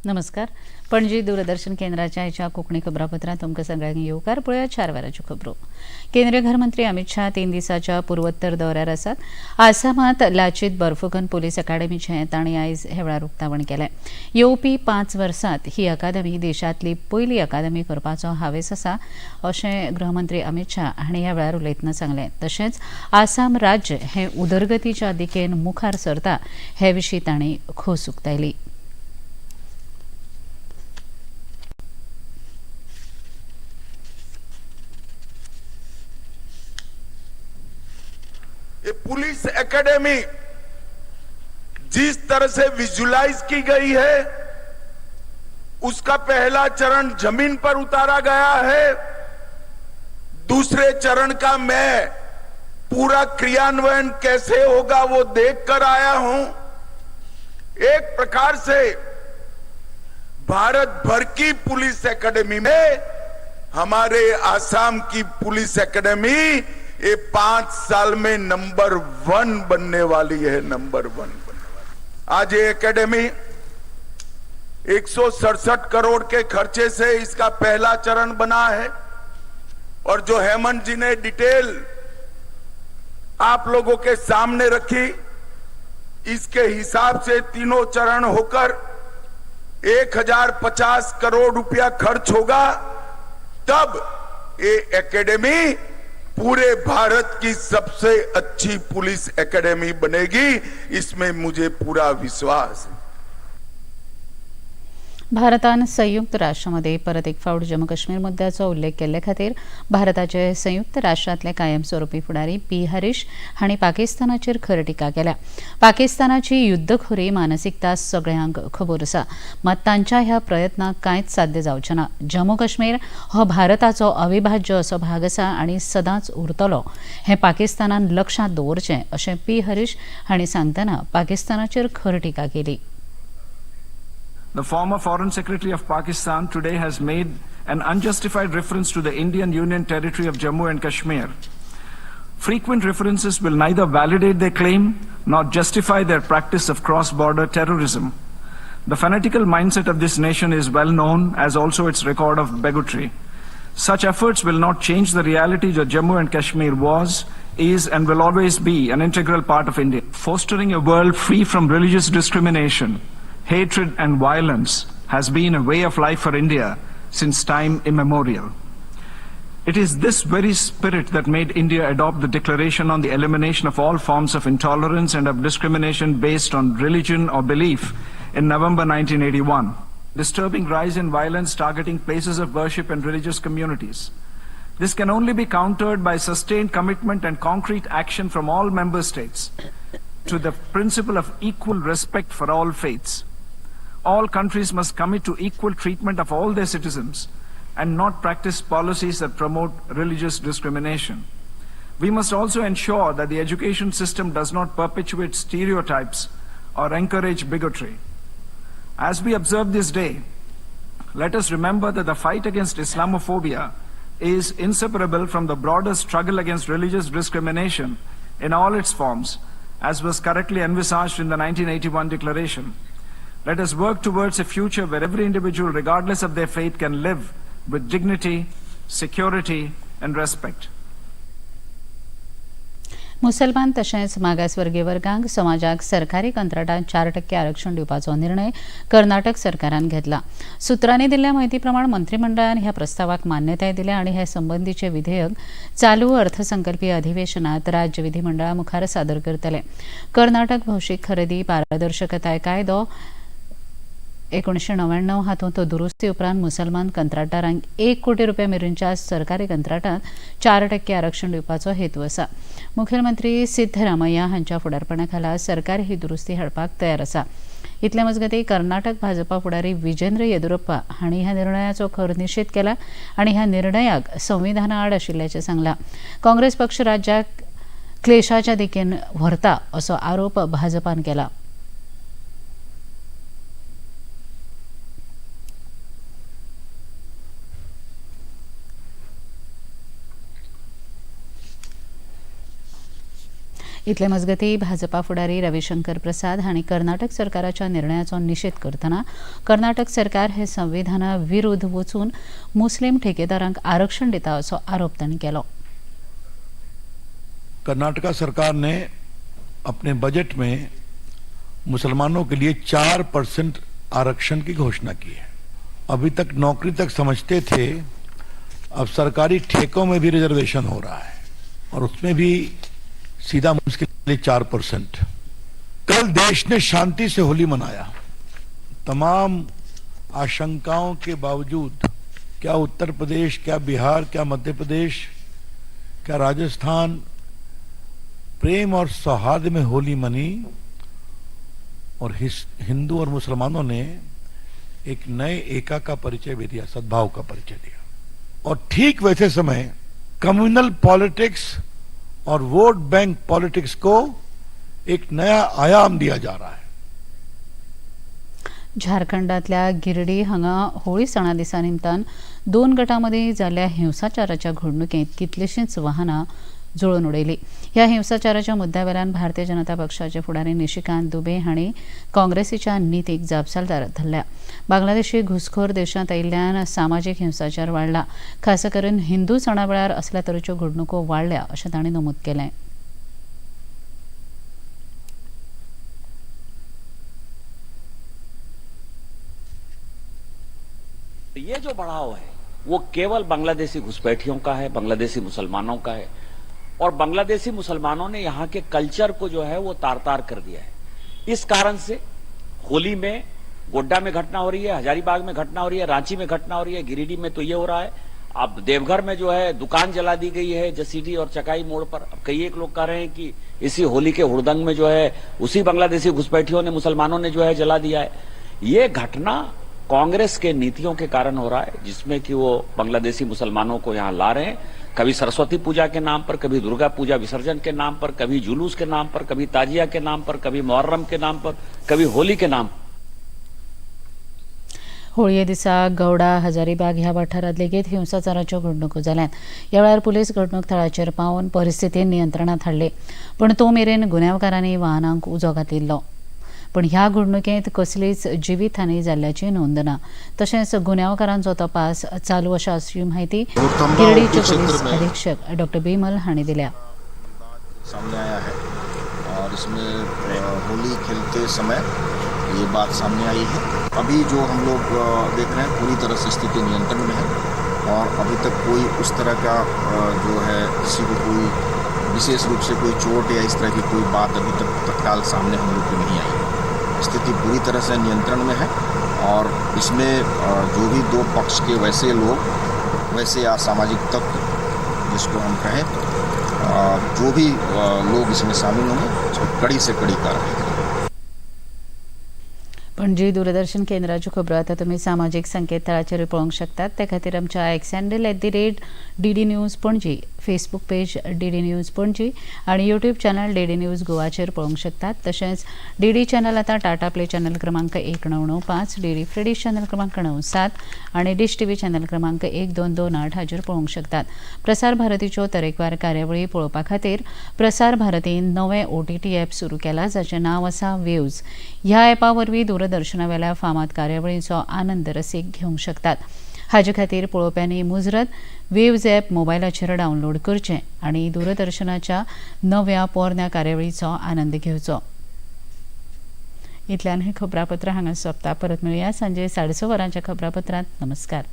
नमस्कार. पणजी दूरदर्शन केंद्राच्या ह्या कोंकणी खबरापत्रांत तुमकां सगळ्यांक येवकार. पळोवया 4 वरांच्यो खबरो. केंद्रीय घरमंत्री अमित शाह 3 दिसाच्या पूर्वोत्तर दौऱ्यार आसात. आसामांत लाचित बरफुकन पोलीस अकादमीचें तांणी आयज हे वेळार उक्तावण केलें. येवपी 5 वर्सांत ही अकादमी देशांतली पयली अकादमी करपाचो हावेस आसा अशें गृहमंत्री अमित शाह हांणी ह्या वेळार उलयतना सांगलें. तशेंच आसाम राज्य हें उदरगतीच्या दिकेन मुखार सरता हे विशीं तांणी खोस उक्तायली. ये पुलिस एकेडमी जिस तरह से विजुलाइज की गई है उसका पहला चरण जमीन पर उतारा गया है। दूसरे चरण का मैं पूरा क्रियान्वयन कैसे होगा वो देखकर आया हूं। एक प्रकार से भारत भर की पुलिस एकेडमी में हमारे आसाम की पुलिस एकेडमी ये 5 साल में नंबर 1 बनने वाली है, नंबर 1 बनने वाली। आज ये एकेडमी 167 करोड़ के खर्चे से इसका पहला चरण बना है और जो हेमंत जी ने डिटेल आप लोगों के सामने रखी, इसके हिसाब से तीनों चरण होकर 1050 करोड़ रुपया खर्च होगा, तब ये एकेडमी पूरे भारत की सबसे अच्छी पुलिस एकेडमी बनेगी, इसमें मुझे पूरा विश्वास है। भारतान संयुक्त राष्ट्रामध्ये परत एक फावट जम्मू काश्मीर मुद्द्याचो उल्लेख केल्ले खातीर भारताचे संयुक्त राष्ट्रांतले कायमस्वरूपी फुडारी पी हरीश हांणी पाकिस्तानाचेर खर टिका केल्या. पाकिस्तानाची युद्धखोरी मानसिकता सगळ्यांक खबर आसा, मात तांच्या ह्या प्रयत्नाक कांयच साध्य जावचें ना. जम्मू काश्मीर हो भारताचो अविभाज्य असो भाग आसा आनी सदांच उरतलो हें पाकिस्तानान लक्षांत दवरचें अशें पी हरीश हांणी सांगतना पाकिस्तानाचेर खर टिका केली. The former Foreign Secretary of Pakistan today has made an unjustified reference to the Indian Union territory of Jammu and Kashmir. Frequent references will neither validate their claim nor justify their practice of cross-border terrorism. The fanatical mindset of this nation is well known, as also its record of bigotry. Such efforts will not change the reality that Jammu and Kashmir was, is and will always be an integral part of India. Fostering a world free from religious discrimination, hatred and violence has been a way of life for India since time immemorial. It is this very spirit that made India adopt the Declaration on the Elimination of All Forms of Intolerance and of Discrimination Based on Religion or Belief in November 1981. Disturbing rise in violence targeting places of worship and religious communities. This can only be countered by sustained commitment and concrete action from all member states to the principle of equal respect for all faiths. All countries must commit to equal treatment of all their citizens and not practice policies that promote religious discrimination. We must also ensure that the education system does not perpetuate stereotypes or encourage bigotry. As we observe this day, let us remember that the fight against Islamophobia is inseparable from the broader struggle against religious discrimination in all its forms, as was correctly envisaged in the 1981 Declaration. Let us work towards a future where every individual, regardless of their faith, can live with dignity, security, and respect. मुसलमान तशेंच मागासवर्गीय वर्गांक समाजाक सरकारी कंत्राटांत 4% आरक्षण दिवपाचो निर्णय कर्नाटक सरकारान घेतला. सुत्रांनी दिल्ल्या म्हायती प्रमाण मंत्रिमंडळान ह्या प्रस्तावाक मान्यताय दिल्या आनी हे संबंदीचे विधेयक चालू अर्थसंकल्पीय अधिवेशनात राज्य विधिमंडळा मुखार सादर करतले. कर्नाटक भौशीक खरेदी पारदर्शकताय कायदो 1999 हातूंत दुरुस्ती उपरांत मुसलमान कंत्राटदारांक 1 कोटी रुपया मेरेनच्या सरकारी कंत्राटांत 4% आरक्षण दिवपाचो हेतू आसा. मुखेलमंत्री सिद्धरामय्या हांच्या फुडारपणा खाला सरकार ही दुरुस्ती हाडपाक तयार आसा. इतले मजगतीं कर्नाटक भाजपा फुडारी विजेंद्र येदियुरप्पा हांणी ह्या निर्णयाचो खर निशेध केला आनी ह्या निर्णयाक संविधाना आड आशिल्ल्याचें सांगलां. काँग्रेस पक्ष राज्याक क्लेशाच्या दिकेन व्हरता असो आरोप भाजपान केला. इतले मजगतीं भाजपा फुडारी रविशंकर प्रसाद हांणी कर्नाटक सरकाराच्या निर्णयाचो निशेध करतना कर्नाटक सरकार हे संविधाना विरुद्ध वचून मुस्लीम ठेकेदारांक आरक्षण दिता असो आरोप तांणी केलो. कर्नाटका सरकार ने अपने बजट में मुसलमानों के लिए 4% आरक्षण की घोषणा की है. अभी तक नौकरी तक समझते थे, अब सरकारी ठेकों में भी रिजर्वेशन हो रहा है और उसमें भी सीधा मुश्किल लिए 4%. कल देश ने शांति से होली मनाया. तमाम आशंकाओं के बावजूद क्या उत्तर प्रदेश, क्या बिहार, क्या मध्य प्रदेश, क्या राजस्थान प्रेम और सौहार्द में होली मनी और हिंदू और मुसलमानों ने एक नए एका का परिचय भी दिया, सद्भाव का परिचय दिया. और ठीक वैसे समय कम्युनल पॉलिटिक्स और वोट बैंक पॉलिटिक्स को एक नया आयाम दिया जा रहा है. झारखंडातल्या गिरडी हांगा होळी सणा दिसा निमतान 2 गटां मदीं जाल्ल्या हिंसाचाराच्या घडणुकेंत कितलीशींच वाहनां जळोवन उडयली. ह्या हिंसाचाराच्या मुद्द्या वेल्यान भारतीय जनता पक्षाचे फुडारी निशिकांत दुबे हांणी काँग्रेसीच्या नितीक जापसालदार धरल्या. बांगलादेशी घुसखोर देशांत आयिल्ल्यान सामाजीक हिंसाचार वाडला, खासा करून हिंदू सणा वेळार असल्या तरेच्यो घडणुको वाडल्या अशें तांणी नमूद केलें. ये जो बढ़ाव है वो केवल बांग्लादेशी घुसपैठियों का है, बांग्लादेशी मुसलमानों का है और बांग्लादेशी मुसलमानों ने यहाँ के कल्चर को जो है वो तार तार कर दिया है. इस कारण से होली में गोड्डा में घटना हो रही है, हजारीबाग में घटना हो रही है, रांची में घटना हो रही है, गिरिडीह में तो ये हो रहा है. अब देवघर में जो है दुकान जला दी गई है जसीडीह और चकाई मोड़ पर. अब कई एक लोग कह रहे हैं कि इसी होली के हुड़दंग में जो है उसी बांग्लादेशी घुसपैठियों ने, मुसलमानों ने जो है जला दिया है. ये घटना कांग्रेस के नीतियों के कारण हो रहा है, जिसमें कि वो बांग्लादेशी मुसलमानों को यहाँ ला रहे हैं. कभी सरस्वती पूजा के नाम पर, कभी दुर्गा पूजा विसर्जन के नाम पर, कभी जुलूस के नाम पर, कभी ताजिया के नाम पर, कभी मुहर्रम के नाम पर, कभी होली के नाम. होळये दिसा गौडा हजारीबाग ह्या वाठारांत लेगीत हिंसाचाराच्यो घडणुको जाल्यात. ह्या वेळार पुलीस घडणूक थळाचेर पावून परिस्थिती नियंत्रणांत हाडली, पूण तो मेरेन गुन्यांवकारांनी वाहनांक उजो घातिल्लो. पूण ह्या घडणुकेंत कसलीच जिवीतहानी जाल्ल्याची नोंद ना. तशेंच गुन्यांवकारांचो तपास चालू आसा अशी म्हायती गिरडीचे पुलीस अधीक्षक डॉक्टर बिमल हांणी दिल्या. सामने आया है और इसमें होली खेलते समय ये बात सामने आई है. अभी जो हम लोग देख रहे हैं पूरी तरह से स्थिति नियंत्रण में है और अभी तक कोई उस तरह का जो है किसी को कोई विशेष रूप से कोई चोट या इस तरह की कोई बात अभी तक तत्काल सामने हम लोग की नहीं आई. स्थिति पूरी तरह से नियंत्रण में है और इसमें जो भी दो पक्ष के वैसे लोग, वैसे असामाजिक तत्व जिसको हम कहें, जो भी लोग इसमें शामिल होंगे उसमें कड़ी से कड़ी कार्रवाई करेंगे. पणजी दूरदर्शन केंद्राच्यो खबरो आतां तुमी सामाजीक संकेतथळाचेर पळोवंक शकतात. ते खातीर आमच्या X handle @DD News Panaji, Facebook page DD News Panaji आनी यूट्यूब चॅनल DD news गोवाचेर पळोवंक शकतात. तशेंच DD channel आतां टाटा प्ले चॅनल क्रमांक 1995, DD free डिश चॅनल क्रमांक 97 आनी डिश TV channel क्रमांक 1228 हाचेर पळोवंक शकतात. प्रसार भारतीच्यो तरेकवार कार्यावळी पळोवपा खातीर प्रसार भारतीन नवें OTT app सुरू केला, जाचें नांव आसा वेव्ज. ह्या ॲपा वरवीं दूरदर्शनावेल्या फामाद कार्यावळींचो आनंद रसीक घेवंक शकतात. हाजे खातीर पळोवप्यांनी मुजरत वेव्ज ॲप मोबायलाचेर डावनलोड करचें आनी दूरदर्शनाच्या नव्या पोरण्या कार्यावळीचो आनंद घेवचो. इतल्यान हें खबरापत्र हांगा सोंपता. परत मेळुया सांजे 6:30 वरांच्या खबरापत्रांत. नमस्कार.